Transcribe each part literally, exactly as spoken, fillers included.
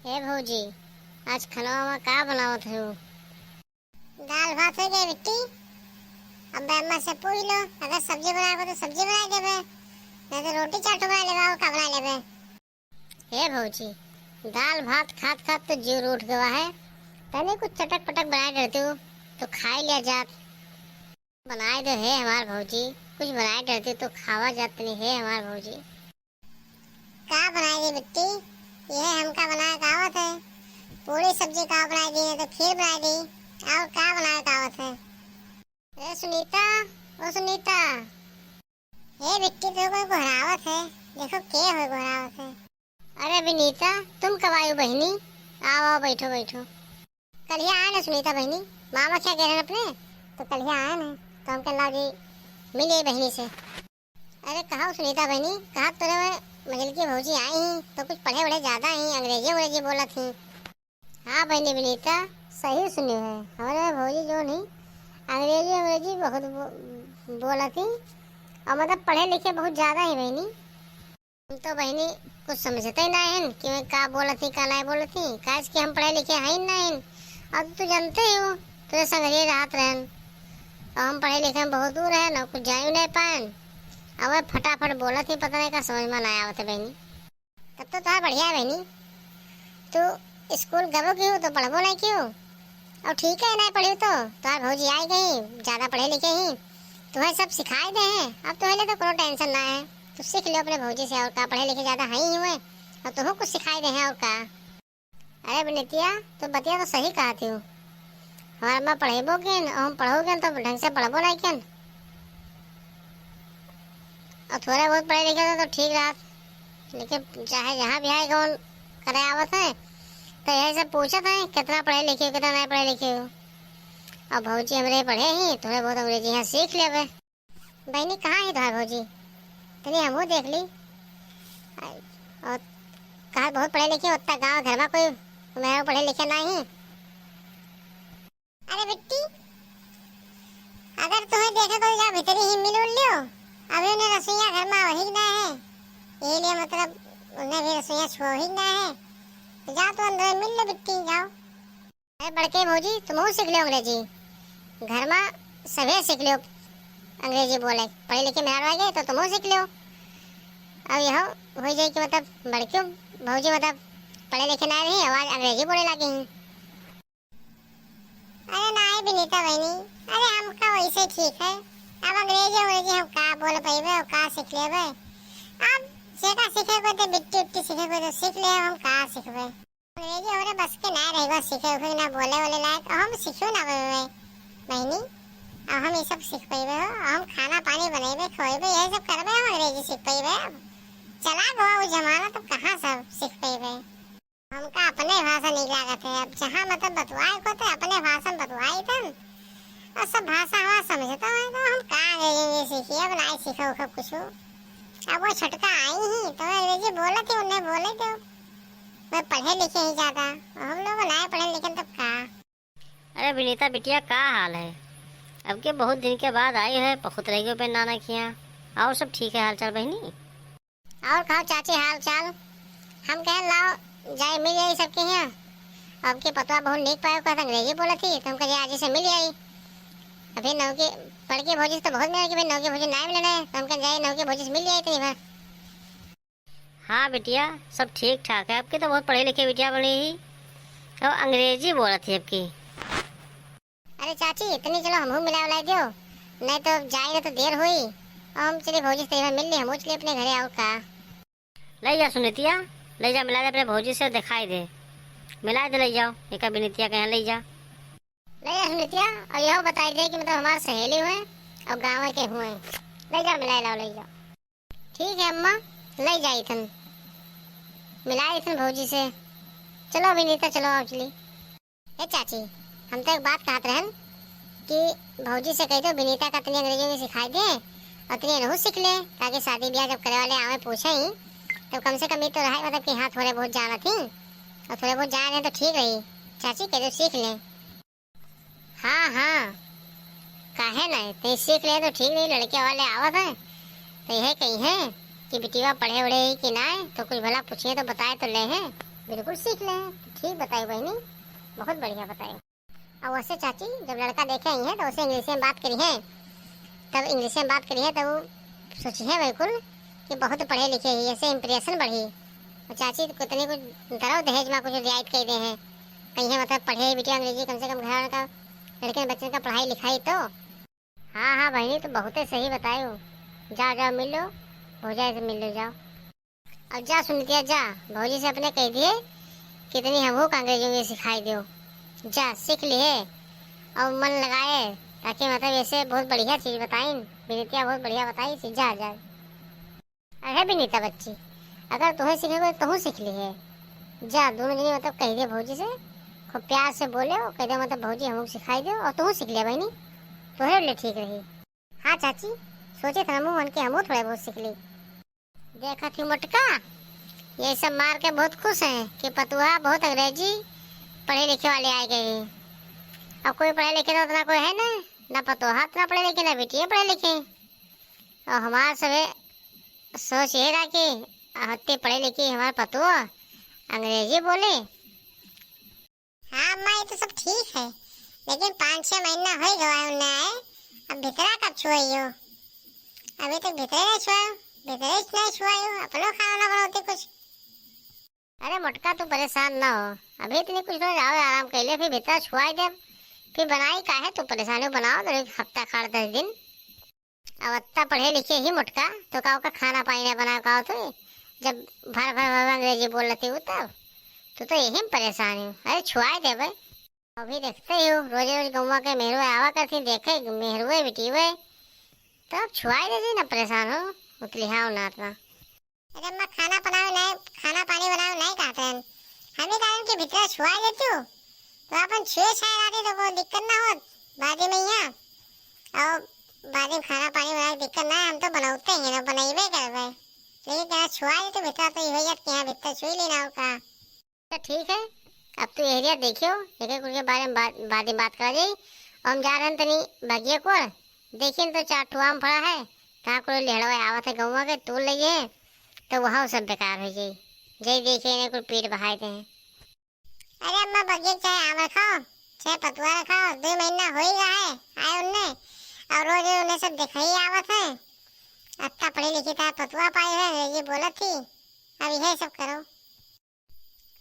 ए भौजी, आज खनवा मा का बनावत हो? दाल भात होइ गए बिट्टी। अब अम्मा से पूछ लो, अगर सब्जी बनाए को तो सब्जी बनाए देबे, नहीं तो रोटी चार ठो बनाए लेबे, और का बनाए लेबे? हे भौजी, दाल भात खात खात तो जीव उठ गवा है। तनी कुछ चटक पटक बनाए देती हो तो खाई लिया जात। बनाए दे हे हमार भौजी, कुछ बनाए देती तो खावा जात तनी हे हमार भौजी। का बनाए दी बिट्टी? यह हमका बनाए का आवत है? पूरी सब्जी का बनाए दी, नहीं तो खीर बनाए दी। और का बनाए का आवत है? ए सुनीता, ओ सुनीता। ए बिट्टी, तो कोई गोहरावत है। देखो के हो गोहरावत है। अरे विनीता, तुम कब आयो बहिनी? आओ, आओ, बैठो, बैठो। कलिया आए ना सुनीता बहिनी, मामा क्या कह रहे हैं अपने? तो कलिया आए ना, तो हम कह ला जी मिले बहिनी से। अरे कहो सुनीता बहिनी, कहा तोरे में मजल की भौजी आई ही, तो कुछ पढ़े वढ़े ज्यादा ही, अंग्रेजी अंग्रेजी बोलत ही। हाँ बहिनी विनीता, सही सुनी है, हमारे भौजी जो नहीं अंग्रेजी अंग्रेजी बहुत बो-, बोलत ही, और मतलब पढ़े लिखे बहुत ज्यादा ही बहिनी। हम तो बहिनी कुछ समझते ही ना है कि मैं का बोलत ही, का नहीं बोलत ही, काहे कि हम पढ़े लिखे हैं ही ना है। और तू जानते ही हो, तेरे संग ये रात रहन, और हम पढ़े लिखे में बहुत दूर है ना, कुछ जाए नहीं पाए, और वह फटाफट बोलत ही, पता नहीं का समझ में ना आवत है बहिनी। तब तो तोहार बढ़िया है बहिनी, तू स्कूल गबो क्यों तो पढ़बो नहीं क्यों। और ठीक है, नहीं पढ़ियो तो तोहार भौजी आई गई, ज्यादा पढ़े लिखे ही, तुम्हें सब सिखाए दे हैं। अब तुम्हें लिए तो कोनो टेंशन ना है, तू सीख लियो अपने भौजी से, और का, पढ़े लिखे ज्यादा है ही हुए, और तुमको कुछ सिखाए दे हैं, और का। अरे बिनितिया, तू बतिया तो सही कहत हो, हमार अम्मा पढ़ेबो किन, और हम पढ़ो किन, तो ढंग से पढ़बो नहीं किन। और थोड़े बहुत पढ़े लिखे तो, तो ठीक रहत, लेकिन चाहे जहाँ भी आए कौन करे आवत है, तो यही सब पूछत है, कितना पढ़े लिखे हो, कितना नहीं पढ़े लिखे हो। और भौजी हमरे पढ़े ही, थोड़े बहुत अंग्रेजी यहाँ सीख लेबे। बहिनी, कहाँ है तोहार भौजी? तनी हमहू देख ली। और कहा बहुत पढ़े लिखे, उतना गाँव घर में कोई मेहरारू पढ़े लिखे ना ही। अरे बिट्टी, अगर तुम्हें देखे को जा भीतरी ही मिल उल लियो। अभी उन्हें रसोईया घर में वही ना है, यही लिए मतलब उन्हें भी रसोईया छुआ ही ना है। तो जाओ तो अंदर मिल लो बिट्टी, जाओ। अरे बड़के भौजी, तुमहू सीख लो अंग्रेजी, घर में सभे सीख लो अंग्रेजी बोले, पढ़े लिखे मेहरारू आ गए तो तुमहू सीख लो। अब यह हो जाए कि मतलब बड़के भौजी मतलब पढ़े लिखे ना रही, आवाज अंग्रेजी बोले लागे ही। अरे नाहीं बिनीता बहिनी, अरे हमका वैसे ठीक है। अब अंग्रेजी अंग्रेजी हम का बोल पइबे और का सीख लेबे? अब जेका सीखे को तो बिट्टी उट्टी सीखे को तो सीख ले, हम का सीखबे? अंग्रेजी हमरे बस के ना रहेगा सीखे उखे ना बोले वाले लायक, और हम सीखियो ना पइबे बहिनी। अब हम ये सब सीख पइबे हो, हम खाना पानी बनइबे, खवइबे, यही सब करबे, हम अंग्रेजी सीख पइबे। अब चला गवा वो जमाना, तब कहाँ सब सीख पइबे? हमका अपने भाषा नीक लागत है। अब जहाँ मतलब बतुआए को तो अपने भाषा में बतुआई तन। और सब भाषा हमार समझता है तो हम का अंग्रेजी में सीखी, अब नाहीं सीखो उखो कुछ। अब वो छोटका आई ही तो अंग्रेजी बोलत ही, उन्हें बोले दो। वे पढ़े लिखे ही ज्यादा, और हम लोग नाहीं पढ़े लिखे तब का। अरे विनीता बिटिया, का हाल है? अब के बहुत दिन के बाद आई है, बहुत रह गयो पे नाना किया। और सब ठीक है हाल चाल बहिनी? और कहो चाची हाल चाल? हम कहे लाओ जाए मिल जाई सबके यहाँ। अब के पतवा बहुत नीक पायो, कहत अंग्रेजी बोलत ही, तो हम कहे आज से मिल जाई। अभी नौकी पढ़ के भौजी से तो बहुत मिला कि भाई नौकी भौजी ना मिले रहे, तो हम कहे जाए नौकी भौजी से मिल जाई तनी भर। हाँ बिटिया, सब ठीक ठाक है। अब के तो बहुत पढ़े लिखे बिटिया बनी ही, और अंग्रेजी बोलत ही अब की। अरे चाची, इतनी चलो हमहू मिला उलाई दियो, नहीं तो जाए ना तो देर होई। और हम चली भौजी से तनी भर मिल ली, हमहू चली अपने घरे और का। ले जा सुनीतिया, ले जा मिला दे अपने भौजी से, दिखाई दे, मिला दे, ले जाओ एक बिनीतिया के यहाँ ले जा। ले जा सुनीतिया, और यहो बताई दे कि मतलब हमार सहेली हुए और गाँव के हुए, ले जा मिला लाओ, ले जाओ। ठीक है अम्मा, ले जाई थन, मिलाई थन भौजी से। चलो विनीता, चलो आओ चली। ए चाची, हम तो एक बात कहत रहन कि भौजी से कह दो विनीता का तनी अंग्रेजी में सिखाई दे और तनी एनहू सीख ले, ताकि शादी ब्याह जब करे वाले आवे पूछे ही, तब कम से कम ये तो रहे मतलब कि हाँ थोड़े बहुत जानत ही, और थोड़े बहुत जान रहे तो ठीक रही। चाची कह दो सीख ले। हाँ, हाँ, काहे नहीं? तई सीख ले तो ठीक नहीं, लड़के वाले आवत हैं, तो यह कही है कि बिटिया पढ़े उढ़े ही कि नहीं, तो कुछ भला पूछिए तो बताए तो ले है। बिल्कुल सीख ले। ठीक बताई बहिनी, बहुत बढ़िया बताई। और वैसे चाची, जब लड़का देखे आई हैं तो वैसे इंग्लिश में बात करी हैं, तब इंग्लिश में बात करी हैं तब सोची है बिल्कुल कि बहुत पढ़े लिखे ही, ऐसे इम्प्रेशन बढ़ी। और चाची कितने कुछ दरो दहेज में कुछ रियायत कर दे हैं, कहीं है मतलब पढ़े बिटिया अंग्रेजी, कम से कम घर का लड़के बच्चन का पढ़ाई लिखाई तो। हाँ हाँ बहिनी, तो बहुते सही बतायो। जाओ जाओ मिल लो, भौजाई से मिल लो जाओ। अब जा सुनितिया जा, भौजी से अपने कह दिए कितनी हमहू का अंग्रेजी में सिखाई दियो। जा सीख लिए और मन लगाए, ताकि मतलब ऐसे बहुत बढ़िया चीज बताइन। बिनतिया बहुत बढ़िया बताई थी, जा जा। अरे बिनीता बच्ची, अगर तुम्हें सीखे को तो तू सीख लिए। जा दोनों जनी मतलब कह दे भौजी से, खूब प्यार से बोले और कह दे मतलब भौजी हमहू सिखाई दे और तू सीख ले बहिनी, तोहरे लिए ठीक रही। हाँ चाची, सोचे थे हमहू उनके हमहू थोड़े बहुत सीख ली। देखा थी मोटका, ये सब मार के बहुत खुश हैं कि पतुहा बहुत अंग्रेजी पढ़े लिखे वाले आ गए हैं। अब कोई पढ़े लिखे तो उतना कोई है ना, ना पतुहा उतना पढ़े लिखे, ना बिटिया पढ़े लिखे। और हमार सबे सोच ये रहा कि हत्ते पढ़े लिखे हमार पतुहा अंग्रेजी बोले। हाँ अम्मा, ये तो सब ठीक है, लेकिन पाँच छह महीना हो गवा है उन्हें आए, अब भीतरा कब छुआई हो? अभी तक भीतरे नहीं छुआ, भीतरे नहीं छुआई हो, अपनो खाना बनाते कुछ। अरे मोटका, तू परेशान ना हो, अभी इतनी कुछ ना जाओ, आराम कर ले, फिर भीतरा छुआई दे, फिर बनाई काहे तू परेशान हो, बनाओ तो एक हफ्ता खाड़ दस दिन। अब अत्ता पढ़े लिखे ही मोटका, तो का ओका खाना पानी ना बनावे का हो तू? जब भर भर भर अंग्रेजी बोल लेती हो तब। तू तो यही में परेशान हो। अरे छुआए देबे। अभी देखते ही हो, रोज रोज गौवा के मेहरुए आवा करती, देखे मेहरुए बिटियुए। तो अब छुआए दे जी ना परेशान हो, उतलिहाओ ना इतना। अरे अम्मा, खाना बनावे नहीं, खाना पानी बनावे नहीं कहते हैं। हम ही कारण के भीतर छुआ लेती हो, तो अपन छुए छाए रहते तो कोई दिक्कत ना होत। बादी में यहाँ, और बादी में खाना पानी बनावे के दिक्कत ना है, हम तो बनाते ही ना, बनाइबे करबे। लेकिन क्या छुआ लेती भीतर तो ये हो जात कि हाँ भीतर छुई लेना हो का। तो ठीक है, अब तू एहरिया देखियो, एक एक के बारे में बात, बाद में बात करा जाई। और हम जा रहे हैं तनी बगिया को, देखिन तो चार ठो आम फड़ा है, कहाँ को लेहड़वा आवत है गौवा के, तोड़ ले जाए, तो वहाँ सब बेकार हो जाई। जय देखे इन्हें कुल पेट बहाए दे हैं। अरे अम्मा, बगिया के चाहे आम रखाओ, चाहे पतुआ रखाओ, दो महीना हो ही रहा है आए उनने, और रोज रोज उन्हें सब दिखाई आवत है। अत्ता पढ़ी लिखी था, पतुआ पाई है, अंग्रेजी बोलत थी, अब यही सब करो।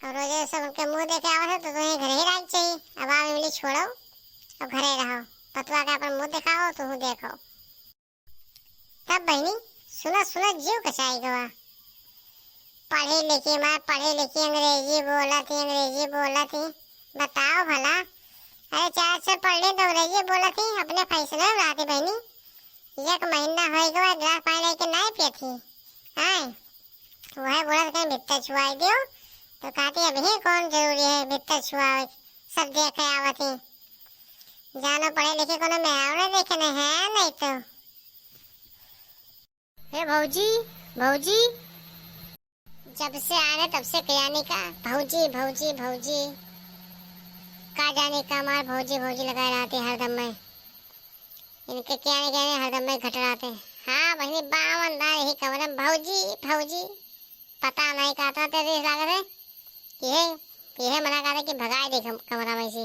और रोज रोज सब उनके मुंह देखे आवत है, तो तुम्हें घर ही रह चाहिए। अब आप इमली छोड़ो, अब घरे रहो, पतुआ के अपन मुंह दिखाओ, तुहू देखो। तब बहिनी, सुना सुना जीव कचाई गवा। पढ़ी लिखी मार, पढ़ी लिखी अंग्रेजी बोलत ही, अंग्रेजी बोलत ही। बताओ भला, अरे चार अक्षर पढ़ ली तो अंग्रेजी बोलत ही, अपने फैसले में रहती बहिनी। एक महीना हो गवा, गिलास पानी लेके नहीं पियत ही। आए, वह बोलत कहीं भीतर छुआई दियो, तो कहती अभी कौन जरूरी है भीतर छुआवे, सब देखे आवत ही। जानो पढ़े लिखे कोनो मेहरारू नहीं देखे नहीं है, नहीं तो। हे भौजी, भौजी, जब से आने तब से कयानी का भौजी, भौजी, भौजी। का जाने का मार भौजी, भौजी लगाए रहते हरदम में। इनके कयानी, कयानी हरदम में घट रहते। हाँ बहिनी, बावन दान यही कमरे में भौजी, भौजी। पता नहीं का इतना तेज लागत है। यह, यह मना करे कि भगाए दे कम-, कमरा में से।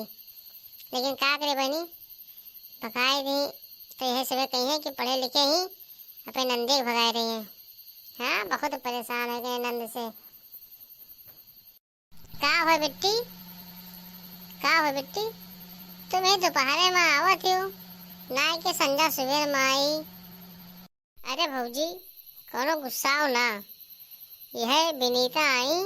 लेकिन का करे बहिनी, भगाए दी तो यह सबे कही है कि पढ़े लिखे ही अपने नंदे के भगाए रही हैं। हाँ, बहुत परेशान हो गए नंद से। का हो बिट्टी, का हो बिट्टी, तुम ही दोपहरे में आवत हो, ना कि संझा सुबेर में आई। अरे भौजी, कोनो गुस्साओ ना। यह विनीता आई,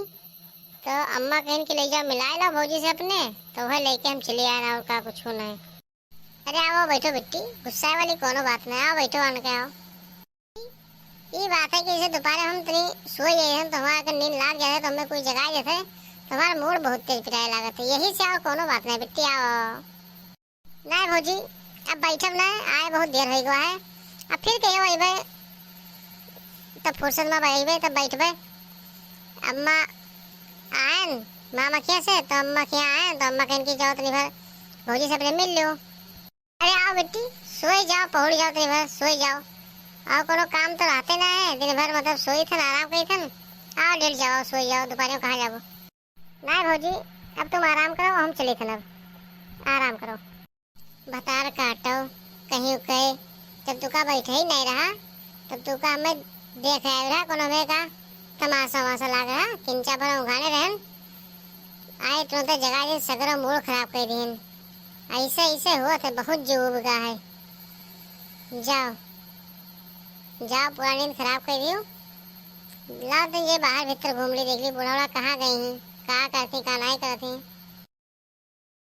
तो अम्मा कहन कि ले जाओ, मिलाए लो भौजी से अपने, तो वह लेके हम चले आए ना, और का कुछ नहीं। अरे आओ बैठो बिट्टी, गुस्साए वाली कोनो बात नहीं, आओ बैठो आन के आओ। ई बात है कि जैसे दोपहर हम तनी सोई जाए हैं, तो हमारा अगर नींद लाग जाए तो हमें कोई जगाए देते, तो हमारा मूड बहुत तेज पिराए लागत है। यही से आओ, कोनो बात नहीं बिट्टी, आओ। नहीं भौजी, अब बैठब ना, आए बहुत देर हो गवा है। अब फिर कहियो अइबे, तब फुर्सत में अइबे, तब बैठबे। अम्मा आयन मामा खिया से, तो अम्मा खिया आयन, तो अम्मा कहन की जाओ तनी भर भौजी से अपने मिल लो। अरे आओ बेटी, सोई जाओ, पहुड़ जाओ तनी भर, सोई जाओ। और कोनो काम तो रहते ना है, दिन भर मतलब सोई थन, आराम करी थन। आओ लेट जाओ, सोई जाओ, दोपहर में कहाँ जाबो। नाहीं भौजी, अब तुम आराम करो, हम चलित हन अब। आराम करो। भतार काटो, कहीं कहे, जब तू का बैठे ही नहीं रहा, तब तू का हमें देख आए रहा, कोनो में का तमाशा वमाशा लाग रहा, किंचा भर उघाड़े रहन, आए तुरंत जगा दिन सगरो मूड खराब कर दिहन। ऐसे ऐसे होत है, बहुत जीव उबगा है। जाओ, जाओ, पूरा नींद खराब कर दियो। लाओ तुम ये बाहर भीतर घूम ली, देख ली बूढ़ा बूढ़ा कहाँ गई हैं, का करती, का नहीं करती।